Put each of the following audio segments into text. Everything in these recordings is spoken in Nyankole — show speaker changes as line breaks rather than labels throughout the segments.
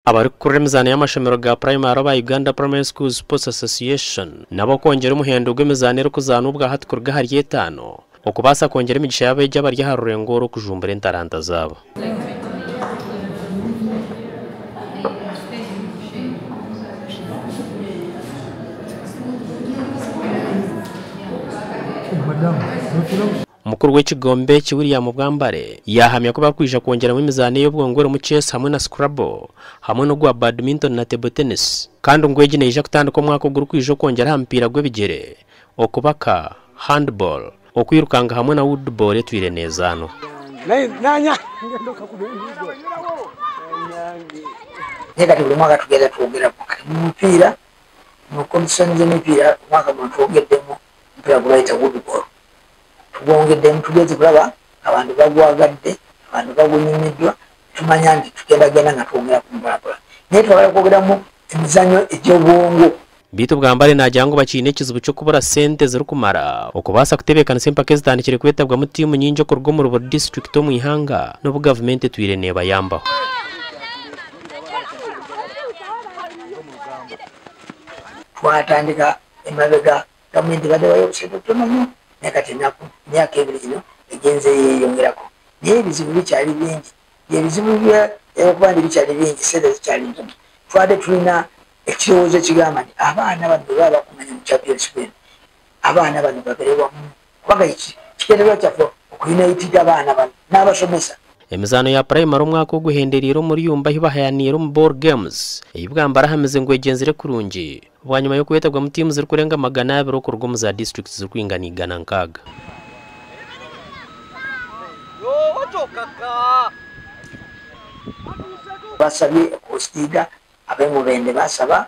Abarikukurira emizaano y'amashomero ga purayimari aba Uganda Primary Schools Sports Association nabo okwongyera omuhendo gw'emizaano erikuzaanwa obwahati kuruga ahari etaano okubaasa kwongyera emigisha y'abeegi abari aha rurengo oru okujumbura entaranta zaabo. Mukuru w'ekigombe eki William Bwambare yaahamya ku barikwija kwongyeramu emizaano ey'obwongo erimu Chess hamwe na Scrabble hamwe n'ogwa Badminton na Table Tennis kandi ngu egi neija kutandika omwaka ogurikwija okwongyera aha mupiira gw'ebigyere, okubaka, Handball, okwirukanga hamwe na Woodball etwire neezaanwa.
Naye kati buli mwaka tugenda twongeramu kati mu mupiira mu competition z'emipiira omwaka guno twongeddemu omupiira gwebayita woodball tugwongeddemu tugenze kulaba abantu bagwagadde abantu bagunyumiddwa tumanya nti tugendagenda nga twongera kumpolampola naye twagala kwongeramu emizanyo egy'obwongo.
Beitu Bwambare naagira ngu bakiine ekizibu ky'okubura sente zirikumara okubaasa kutebeekanisa empaka ezitandikire kwetabwamu tiimu nyingi okuruga omuri buri disiturikiti omu ihanga n'obu gavumenti etwire neebayambaho.
Twatandika emabega gavumenti ebadde ewayo obusente butono nnyo naye kati enaku emyaka ebiri gino egenze yeyongerako naye ebizibu bikyali bingi ebizibu okuba nti bikyali bingi sente zikyali ntono twabadde tulina ekirowoozo ekigamba nti abaana bano bwe baba bakumanya mu championship eno abaana bano babere wamu kubanga kigendererwa kyaffe okuyunaitinga abaana bano n'abasomesa.
Emizaano ya purayimari omwaka oguhenderiire omuri Yumbe ahi bahayaniire omu Ball Games ei Bwambare ahamize ngu egyenzire kurungi bwanyima y'okwetabwamu tiimu zirikurenga 200 okuruga omu za disiturikiti zirikwingana 160.
Basabye okuhostinga ab'e Mubende basaba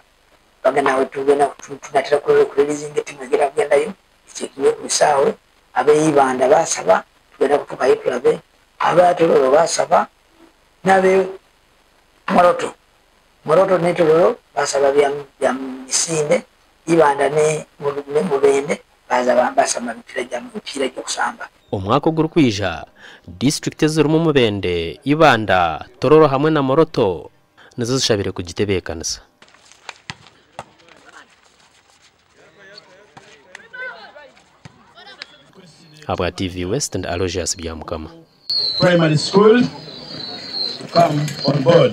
bagenda tugenda tunatera kureleasinga etiimu egenda kugendayo echekinge ku bisaawe ab'e Ibanda basaba tugenda kutuukayo tulabe aba Tororo basaba n'abe Moroto Moroto ne Tororo basaba bya misinde Ibanda ne Mubende basaba mipiira gy'okusamba.
Omwaka ogurikwija, disiturikiti ezirimu Mubende, Ibanda, Tororo hamwe na Moroto nizo zishabire kugitebeekanisa. Ahabwa TV West ndi Aloysius Byamukama.
Primary School to come on board.